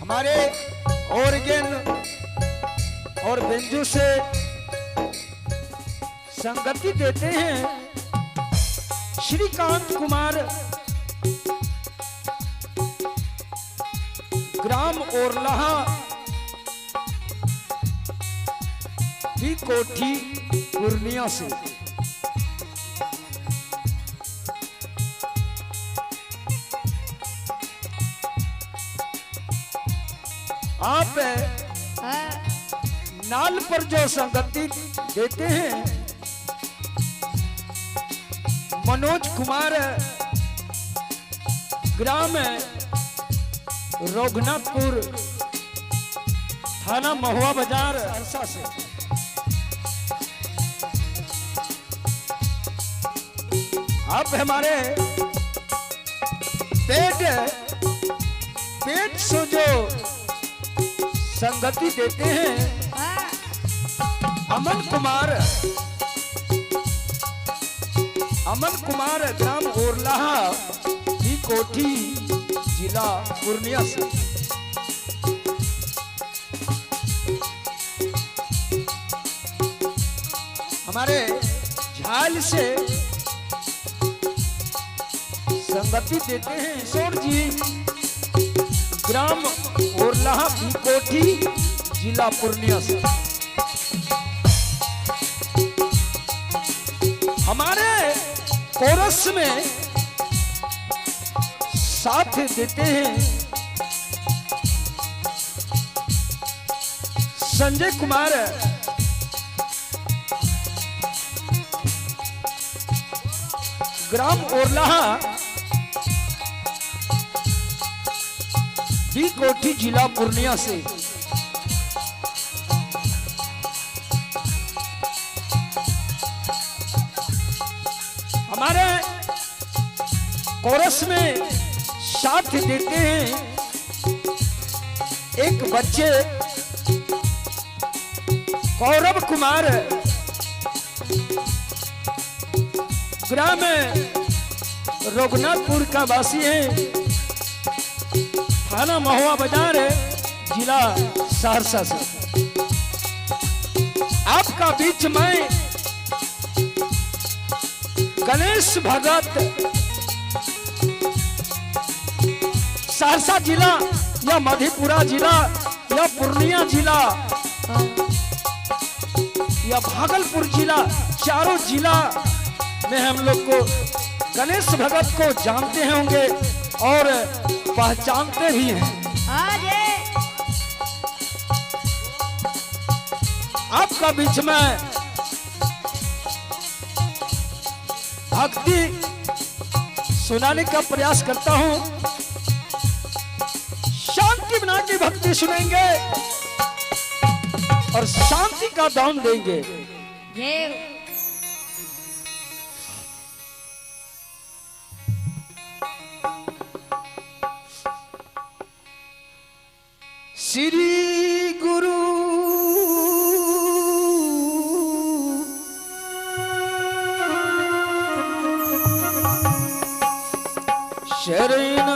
हमारे ऑर्गन और बेंजू से संगति देते हैं श्रीकांत कुमार, ग्राम ओरलाहा, भी कोठी, पूर्णिया से। आप नाल पर जो संगति देते हैं मनोज कुमार, ग्राम रघुनाथपुर, थाना महुआ बाजार, सहरसा से। आप हमारे पेट पेट से जो संगति देते हैं अमन कुमार, अमन कुमार, ग्राम ओरलाहा, की कोठी, जिला पूर्णिया से। हमारे झाल से संगति देते हैं किशोर जी, ग्राम ओरलाहा, की कोठी, जिला पूर्णिया से। हमारे कोरस में साथ देते हैं संजय कुमार, ग्राम ओरलाहा, बी कोठी, जिला पूर्णिया से। हमारे कोरस में साथ देते हैं एक बच्चे कौरव कुमार, ग्राम रघुनाथपुर का वासी है, थाना महुआ बाजार है, जिला सहरसा से। आपका बीच में गणेश भगत, सहरसा जिला या मधेपुरा जिला या पूर्णिया जिला या भागलपुर जिला, चारों जिला में हम लोग को गणेश भगत को जानते होंगे और पहचानते भी हैं। आपका बीच में भक्ति सुनाने का प्रयास करता हूं। शांति बना के भक्ति सुनेंगे और शांति का दान देंगे। श्री गुरु शरण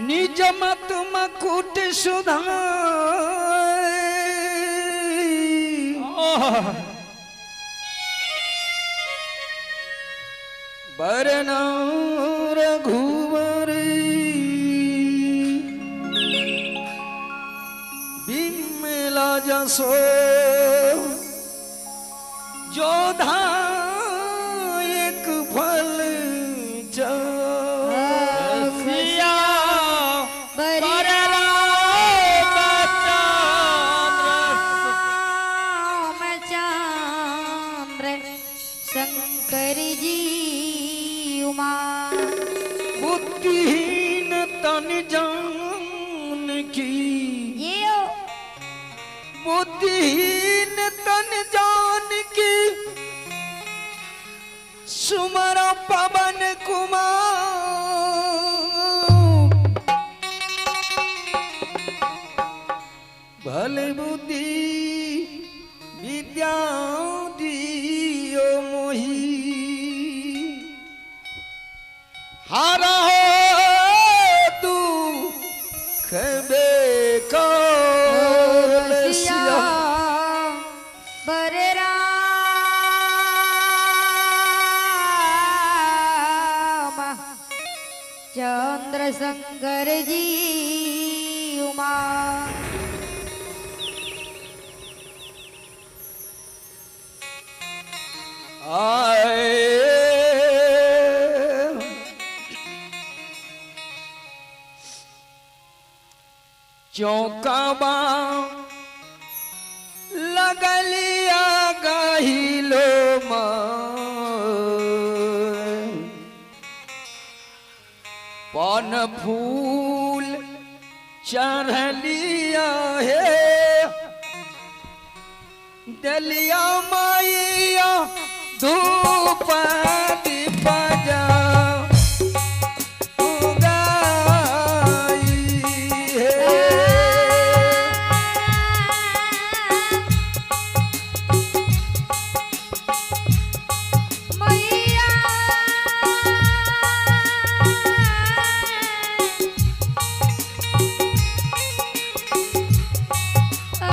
निज मत मकुट सुधा, बरन रघुवर बिमला जसो, जोधा एक फल सिया शंकर जी उमा, बुद्धिहीन तन जान की, बुद्धिहीन तन जान की, सुमरा पवन कुमार। भले बुद्धि विद्या दियो शंकर जी उमा। आए चौकाबा लगलिया गहिलो पान फूल चढ़लिया हे दलिया मैया धूप दीप जा उगाई हे। मैया आ।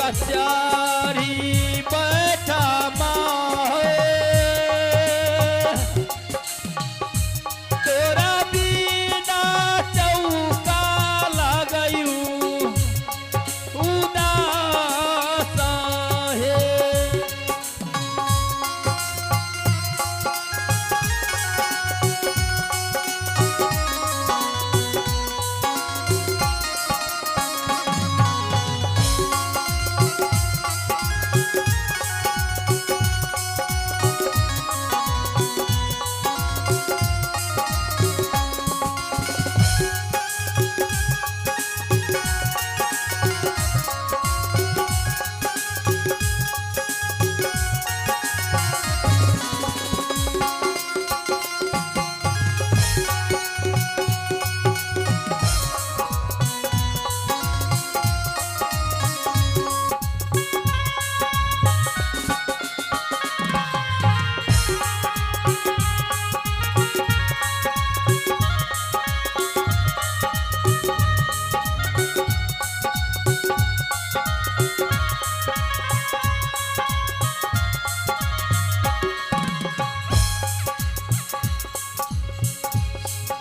चौका चारी बैठा माँ तोरा बिना चौका लगयू उदास हे।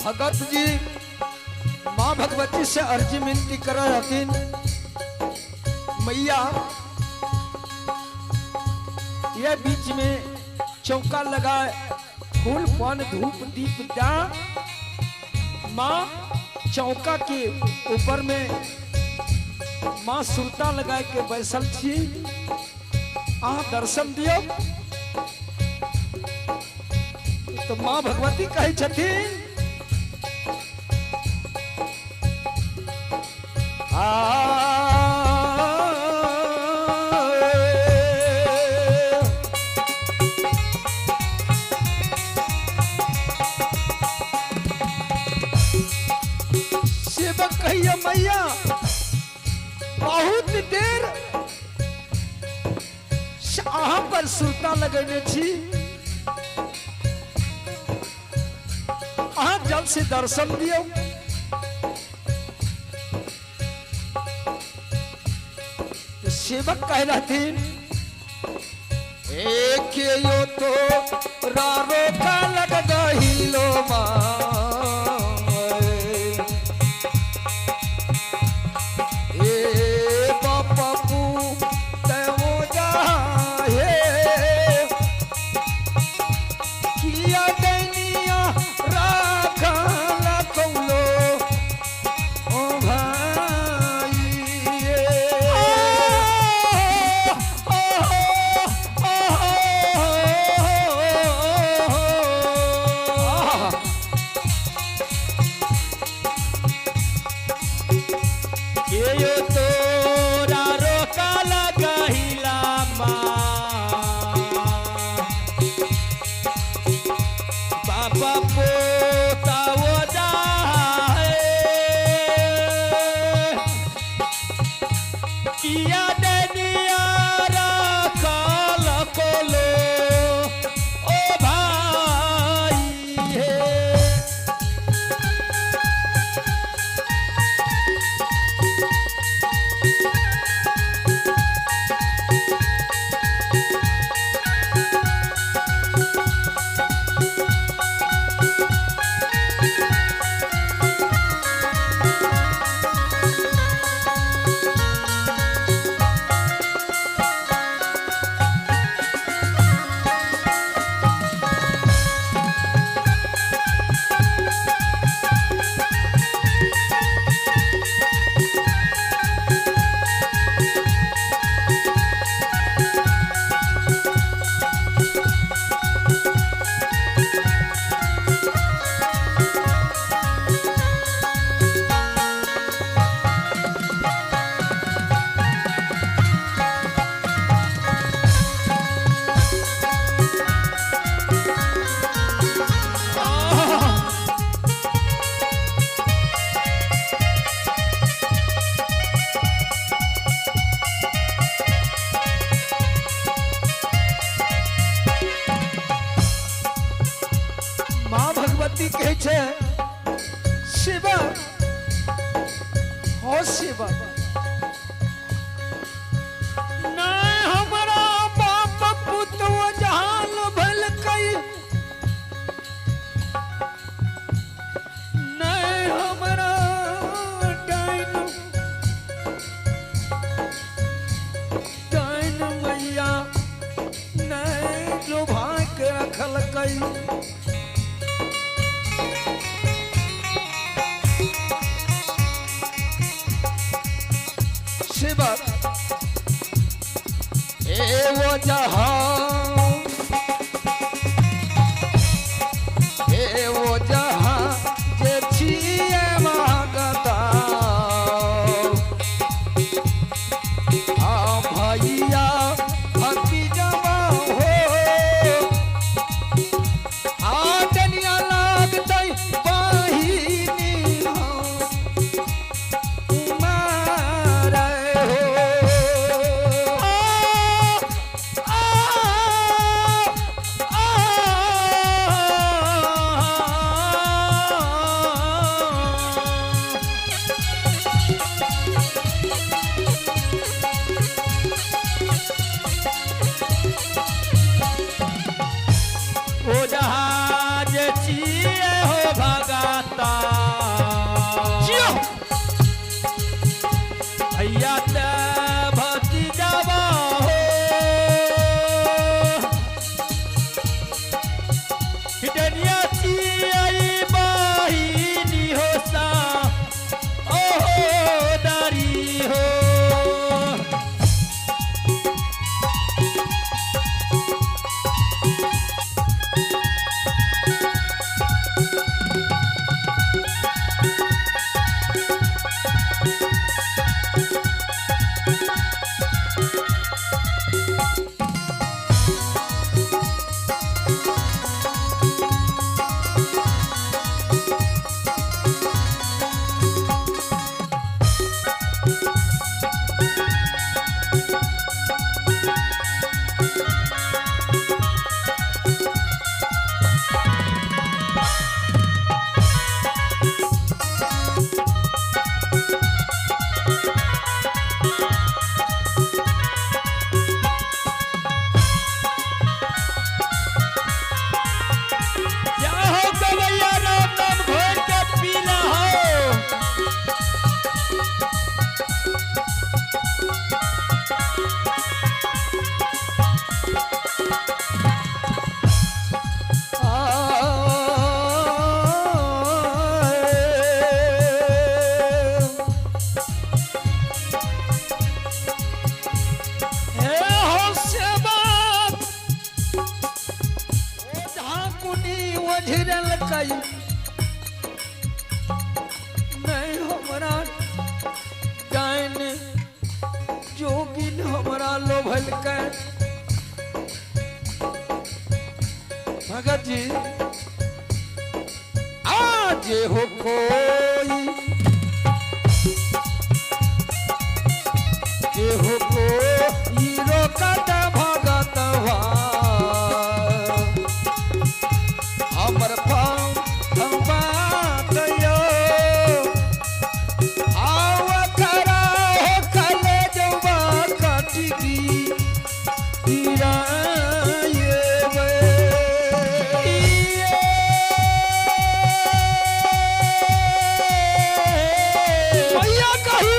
भगत जी माँ भगवती से अर्जी मिनती कर रहतीन, मैया यह बीच में चौका लगाए फूल पान धूप दीप दा माँ चौका के ऊपर में माँ सुरता लगाए के बैसल छी, अहाँ दर्शन दियौ। तो माँ भगवती कहै छथिन आ सेवक कहिया मैया बहुत देर से अहाँ पर सुरता लगेने छी, अहाँ जल से दर्शन दियौ। तो सेवक कह रहथिन एक यो तो रारो का लग गहिलो मां ए बापू तवो जा हे किया दैनिया राखल कौलो ओ भाई केयो तोरा रोका लगहिला माँ बाबा पोता वो जाए किया डनिया रखल कोलो ओ भाई हे। माँ भगवती कहै छै शिवा हो शिवा, देखलकै। शिवक ए वो जहां, ए वो जहां जे छिए मागता, आ भैया भतीजवा हो, आ डनिया लागतै बहिनी हो, मारै हो। आ, आ, आ, ओ जहाज छिए हो भगाता। जियो। भैया ते भतीजवा हो, डनिया छिए बहिनी हो सा ओ हो दारी हो। जा हो गवैया राम नाम घोर के पीला हो। हे हो सेवक, ओझा कुनी ओझरलकै, नहीं हमरा डाइन जोगिन हमरा लोभलकै। भगत जी आज हो कोई, जे हो कोई रोकत भगतवा, हमर पाँव हम बात यो, आव खरा हो खले जवा कटगी भैया कही।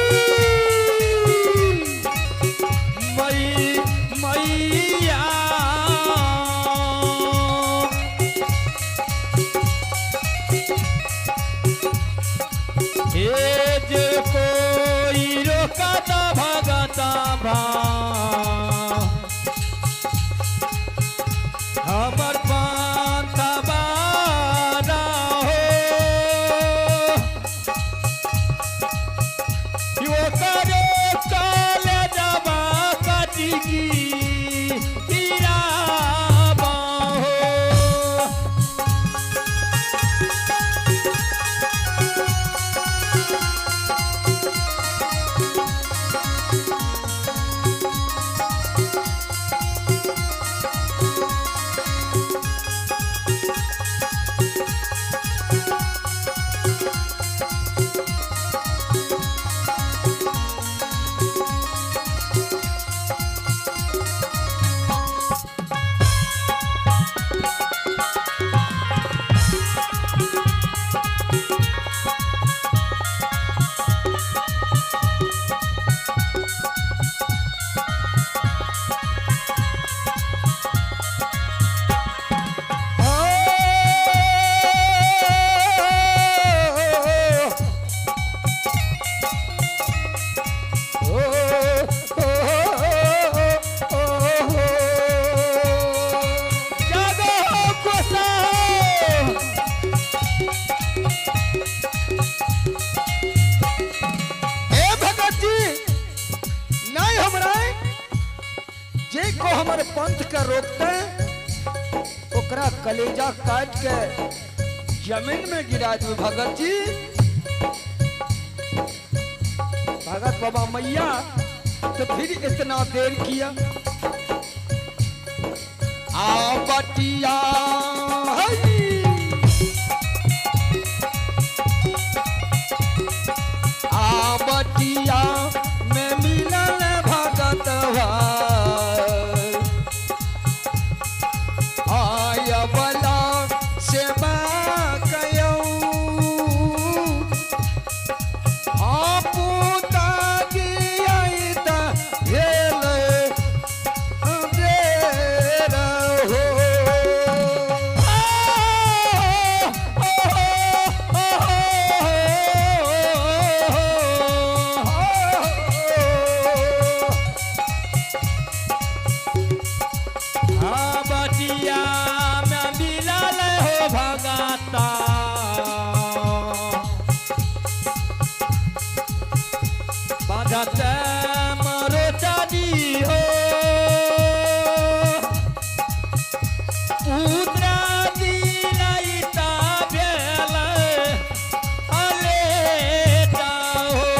रोकते ओकरा कलेजा काट के जमीन में गिरा दू। भगत जी भगत बाबा मैया तो फिर इतना देर किया। आ बटिया आ बटिया में मिलल भगत आय बला सेवा कयौ पूता दियाइत भेल देर हो। बटिया में मिलल हो भगता बाधत मरो चादी हो पुत्रा दिलाइता भेल अलेटा हो।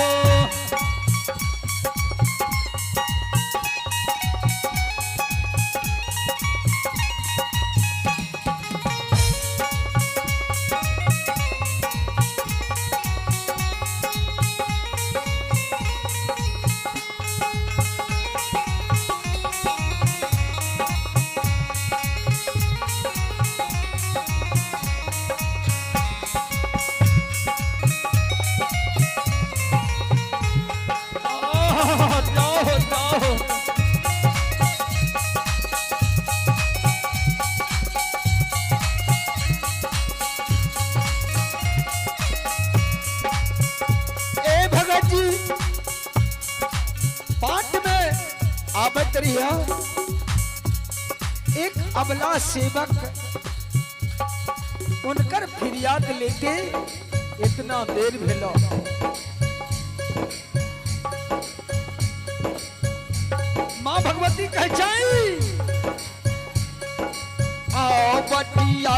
जाओ जाओ ए भगत जी पाठ में आवत रहिया एक अबला सेवक उनकर फिरियाद लेके इतना देर भेलो। मां भगवती कह जाई आओ बटिया